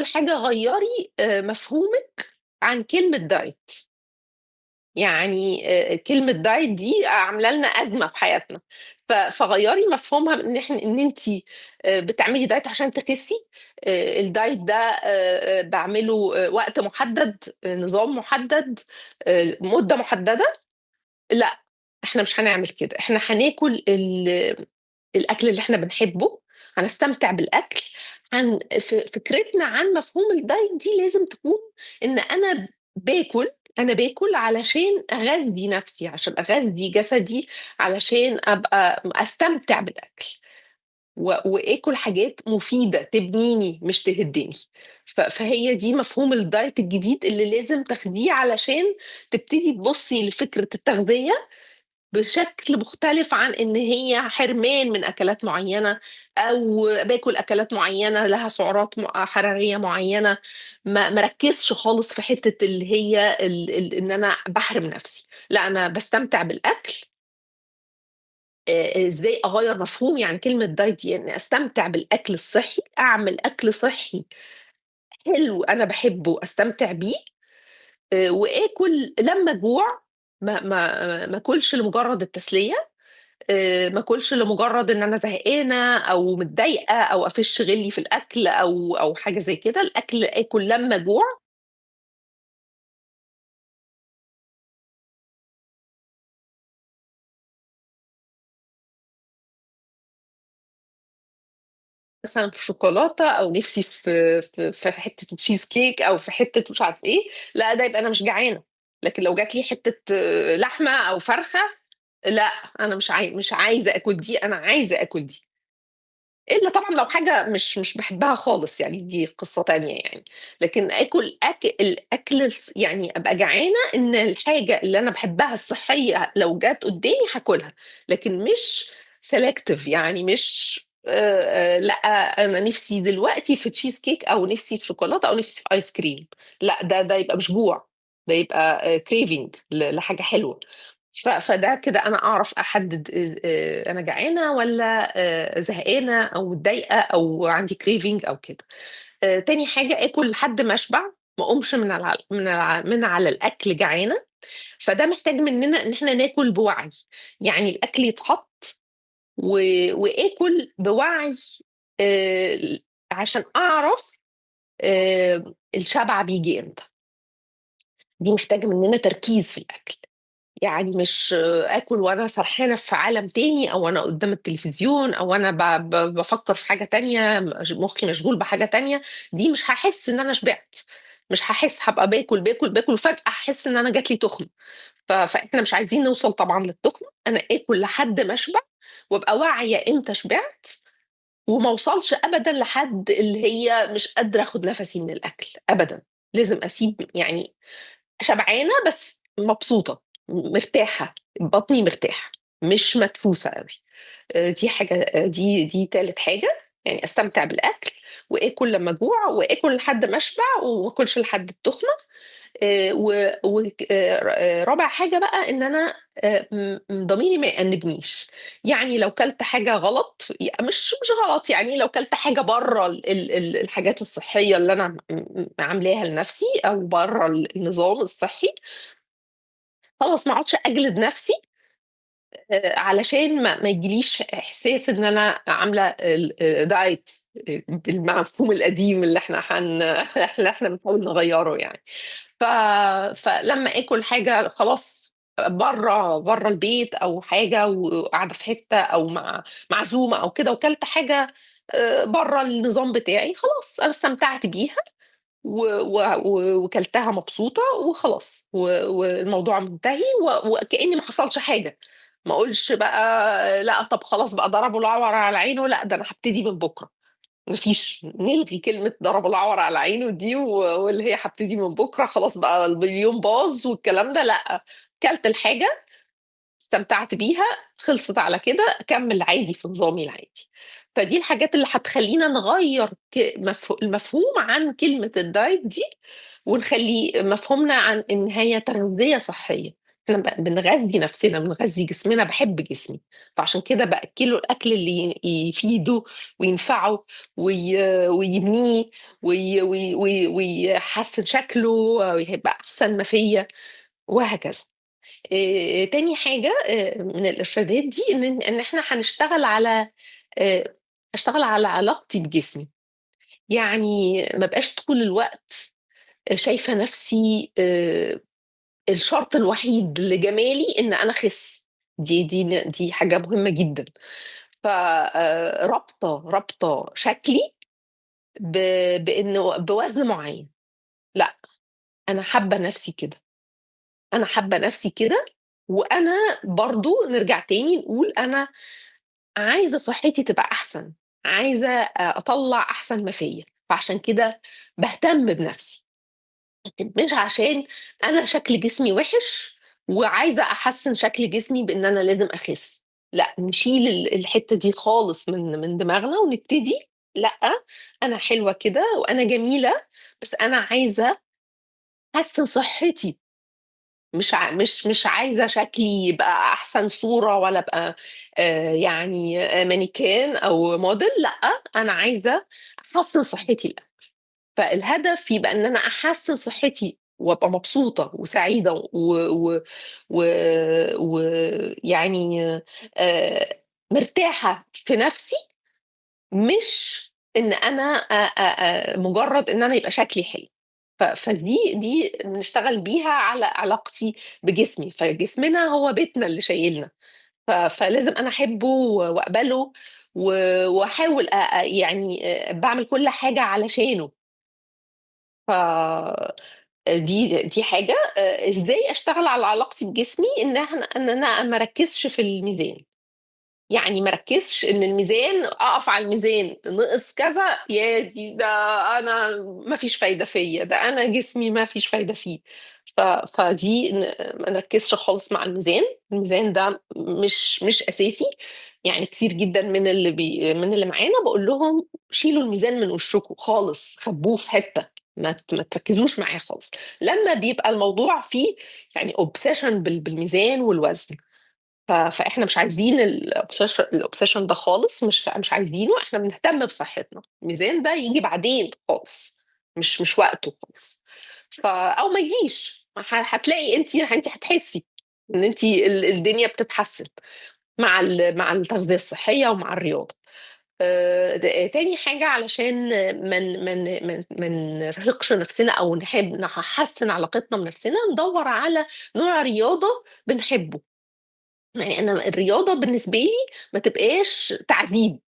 حاجة غيّري مفهومِك عن كلمة diet. يعني كلمة diet دي عاملة لنا أزمة في حياتنا، فغيّري مفهومها إن إن أنتِ بتعملي diet عشان تخسّي، الdiet ده باعمله وقت محدد، نظام محدد، مدة محددة، لأ، إحنا مش هنعمل كده، إحنا هناكل الأكل اللي إحنا بنحبه، هنستمتع بالأكل، هن ف فكرتنا عن مفهوم الdiet دي لازم تكون إن باكل أنا باكل علشان أغذّي نفسي، عشان أغذّي جسدي، علشان أبقى أستمتع بالأكل، وآكل حاجات مفيدة تبنيني مش تهدّني. فهي دي مفهوم الdiet الجديد اللي لازم تاخديه علشان تبتدي تبُصّي لفكرة التغذية بشكل مختلف عن إن هي حرمان من أكلات معيّنة، أو باكل أكلات معيّنة لها سعرات حرارية معيّنة، ما أركّزش خالص في حتّة اللي هي ال ال إن أنا باحرم نفسي، لأ أنا باستمتع بالأكل. إزاي أغيّر مفهومي عن كلمة diet دي، إني أستمتع بالأكل الصحّي، أعمل أكل صحّي حلو أنا باحبه أستمتع بيه، وآكل لمّا أجوع، ما آكلش لمجرد التسلية، ما آكلش لمجرد إن أنا زهقانة أو متضايقة أو أفش غِلّي في الأكل أو حاجة زي كده، الأكل آكل لمّا أجوع. مثلًا في شوكولاتة أو نِفْسي في حتّة cheese cake أو في حتّة مش عارف إيه، لأ ده يبقى أنا مش جعانة، لكن لو جات لي حتّة لحمة أو فرخة، لأ أنا مش عايزة آكل دي، أنا عايزة آكل دي. إلا طبعًا لو حاجة مش باحبها خالص يعني دي قصة تانية يعني، لكن آكل الأكل يعني أبقى جعانة إن الحاجة اللي أنا باحبها الصحية لو جات قدّامي هاكلها، لكن مش selective يعني مش لأ أنا نِفْسي دلوقتي في cheese cake أو نِفْسي في شوكولاتة أو نِفْسي في ice cream، لأ ده يبقى مش جوع، ده يبقى craving لحاجة حلوة. فده كده أنا أعرف أحدد أنا جعانة والّا زهقانة أو متضايقة أو عندي craving أو كده. تاني حاجة آكل لحد ما أشبع، ما أقومش من على الأكل جعانة، فده محتاج مننا إن إحنا ناكل بوعي، يعني الأكل يتحط وآكل بوعي، آآ عشان أعرف الشبع بييجي إمتى. دي محتاجة مننا تركيز في الأكل. يعني مش آكل وأنا سرحانة في عالم تاني أو وأنا قدّام التلفزيون أو وأنا ب ب بافكّر في حاجة تانية، مخي مشغول بحاجة تانية، دي مش هاحس إن أنا شبعت، مش هاحس، هابقى باكل، باكل، باكل وفجأة هاحس إن أنا جات لي تخمة. فإحنا مش عايزين نوصل طبعًا للتخمة، أنا آكل لحد ما أشبع وأبقى واعية إمتى شبعت، وما أوصلش أبدًا لحد اللي هي مش قادرة آخد نَفَسي من الأكل أبدًا، لازم أسيب يعني شبعانة بس مبسوطة، مرتاحة، بطني مرتاحة، مش مدفوسة أوي. دي حاجة، دي تالت حاجة، يعني أستمتع بالأكل وآكل لمّا أجوع وآكل لحد ما أشبع وما آكلش لحد التخمة. و وك ر رابع حاجة بقى إن أنا م م ضميري ما يأنبنيش، يعني لو كلت حاجة غلط مش غلط، يعني لو كلت حاجة برّه ال ال ال الحاجات الصحية اللي أنا عاملاها لنفسي أو برّه النظام الصحي، خلاص ما اقعدش أجلد نفسي، علشان ما ييجيليش إحساس إن أنا عاملة ال diet بالمفهوم القديم اللي إحنا اللي إحنا بنحاول نغيّره يعني. ف فلمّا آكل حاجة خلاص برّه البيت أو حاجة وقاعدة في حتة أو مع معزومة أو كده وكلت حاجة برّه النظام بتاعي، خلاص أنا استمتعت بيها و و و وكلتها مبسوطة وخلاص، والموضوع منتهي وكأن ما حصلش حاجة، ما أقولش بقى لأ طب خلاص بقى ضربوا الأعور على عينه، لأ ده أنا هابتدي من بكرة، ما فيش، نلغي كلمة ضربوا الأعور على عينه دي واللي هي هابتدي من بكرة خلاص بقى اليوم باظ والكلام ده، لأ، كلت الحاجة استمتعت بيها، خلصت على كده، أكمل عادي في نظامي العادي. فدي الحاجات اللي هتخلّينا نغيّر ك مف المفهوم عن كلمة الdiet دي، ونخلّي مفهومنا عن إن هي تغذية صحية، إحنا بنغذّي نَفْسنا، بنغذّي جسمنا، باحب جسمي، فعشان كده بأكّله الأكل اللي يفيده وينفعه ويبنيه وي وي وي ويحسّن شكله ويبقى أحسن ما فيّا وهكذا. تاني حاجة من الإرشادات دي إن إحنا هنشتغل على آآ أشتغل على علاقتي بجسمي. يعني ما أبقاش طول الوقت شايفة نَفْسي الشرط الوحيد لجمالي إن أنا أخِس، دي حاجة مهمة جدًا. ف رابطة شكلي ب بإنه بوزن معيّن، لأ، أنا حابة نَفْسي كده، أنا حابة نَفْسي كده، وأنا برضه نرجع تاني نقول أنا عايزة صحتي تبقى أحسن، عايزة أطلّع أحسن ما فيّا، فعشان كده باهتم بنَفْسي. لكن مش عشان أنا شكل جسمي وِحِش وعايزة أحسّن شكل جسمي بإن أنا لازم أخِس، لأ، نشيل الحتّة دي خالص من دماغنا ونبتدي لأ، أنا حلوة كده وأنا جميلة، بس أنا عايزة أحسّن صحتي، مش عايزة شكلي يبقى أحسن صورة ولا أبقى يعني مانيكان أو model، لأ، أنا عايزة أحسّن صحتي الأول. فالهدف يبقى إن أنا أحسّن صحتي وأبقى مبسوطة وسعيدة ويعني آآ مرتاحة في نَفْسي، مش إن أنا أ أ أ مجرّد إن أنا يبقى شكلي حلو. فدي نشتغل بيها على علاقتي بجسمي، فجسمنا هو بيتنا اللي شايلنا، فلازم أنا أحبه وأقبله وأحاول أ أ يعني باعمل كل حاجة علشانه. ف دي حاجة، إزاي أشتغل على علاقتي بجسمي؟ إن أنا ما أركّزش في الميزان، يعني ما أركّزش إن الميزان، أقف على الميزان نقص كذا، يا دي ده أنا ما فيش فايدة فيّا، ده أنا جسمي ما فيش فايدة فيه. فدي ما نركّزش خالص مع الميزان، الميزان ده مش أساسي، يعني كتير جدًا من اللي معانا باقول لهم شيلوا الميزان من وشكم خالص، خبّوه في حتة، ما تركّزوش معاه خالص، لمّا بيبقى الموضوع فيه يعني obsession بالميزان والوزن، فإحنا مش عايزين الobsession ده خالص، مش عايزينه، إحنا بنهتم بصحتنا، الميزان ده ييجي بعدين خالص، مش وقته خالص، أو ما يجيش، هتلاقي أنتِ هتحسي إن أنتِ الدنيا بتتحسن مع التغذية الصحية ومع الرياضة. تاني حاجة علشان ما نرهقش نفسنا أو نحسن علاقتنا بنفسنا، ندوّر على نوع رياضة بنحبه. يعني أنا الرياضة بالنسبة لي ما تبقاش تعذيب.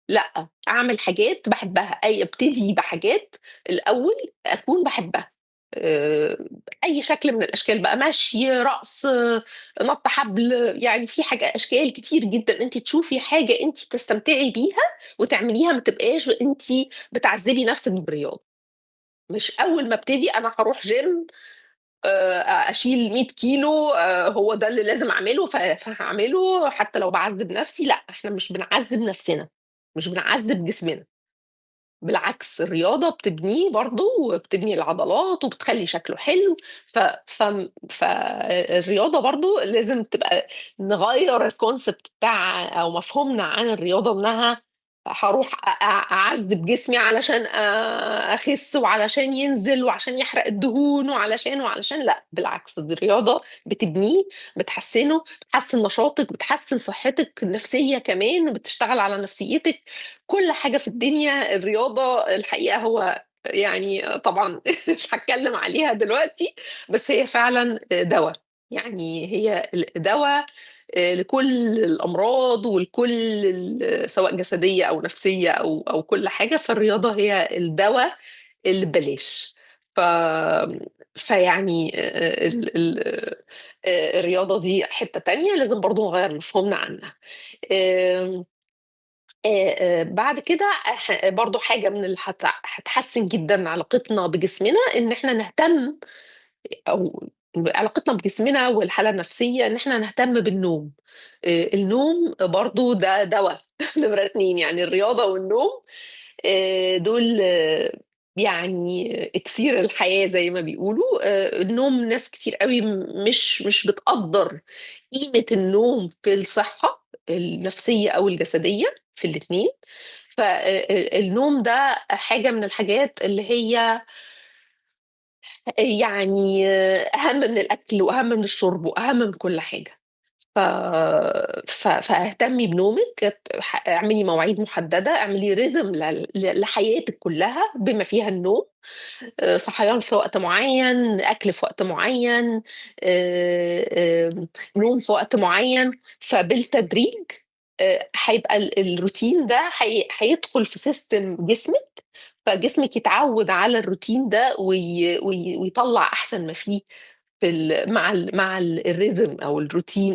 لأ، أعمل حاجات باحبها، أي أبتدي بحاجات الأول أكون باحبها. أي شكل من الأشكال بقى، مشي، رقص، نَط حبل، يعني في حاجة أشكال كتير جدًا، أنتِ تشوفي حاجة أنتِ بتستمتعي بيها وتعمليها، ما تبقاش أنتِ بتعذبي نفسِك بالرياضة. مش أول ما ابتدي أنا هاروح gym أشيل 100 كيلو، هو ده اللي لازم أعمله فهاعمله حتى لو باعذب نفسي، لأ، إحنا مش بنعذب نفسنا، مش بنعذب جسمنا. بالعكس الرياضة بتبنيه برضه وبتبني العضلات وبتخلّي شكله حلو، ف فم فالرياضة برضه لازم تبقى نغيّر الconcept بتاع أو مفهومنا عن الرياضة، إنها هاروح أ أ أعذب جسمي علشان أخس وعلشان ينزل وعشان يحرق الدهون وعلشان، وعلشان، لأ، بالعكس دي الرياضة بتبنيه، بتحسّنه، بتحسّن نشاطِك، بتحسّن صحتِك النفسية كمان، بتشتغل على نفسيتِك، كل حاجة في الدنيا الرياضة الحقيقة هو يعني طبعًا مش هاتكلم عليها دلوقتي، بس هي فعلًا دوا، يعني هي دوا لكل الأمراض ولكل سواء جسدية أو نفسية أو كل حاجة، فالرياضة هي الدوا اللي ببلاش. ف فيعني ال ال الرياضة دي حتّة تانية لازم برضه نغيّر مفهومنا عنها. آمم بعد كده برضه حاجة من اللي هتحسّن جدًا علاقتنا بجسمنا، إن إحنا نهتم أو بعلاقتنا بجسمنا والحالة النفسية، إن إحنا نهتم بالنوم. النوم برضه ده دوا نمرة 2، يعني الرياضة والنوم دول يعني إكسير الحياة زي ما بيقولوا. النوم ناس كتير أوي مش بتقدّر قيمة النوم في الصحة النفسية أو الجسدية، في الاتنين. ف النوم ده حاجة من الحاجات اللي هي يعني أهم من الأكل وأهم من الشرب وأهم من كل حاجة. ف ف فاهتمي بنومِك، ات ح اعملي مواعيد محددة، اعملي rhythm لل ل لحياتِك كلها بما فيها النوم، صحيان في وقت معين، أكل في وقت معين، آمم، نوم في وقت معين، فبالتدريج هيبقى الروتين ده هيدخل في system جسمِك، فجسمِك يتعود على الروتين ده وي وي ويطلّع أحسن ما فيه في ال مع ال مع ال الrhythm أو الروتين.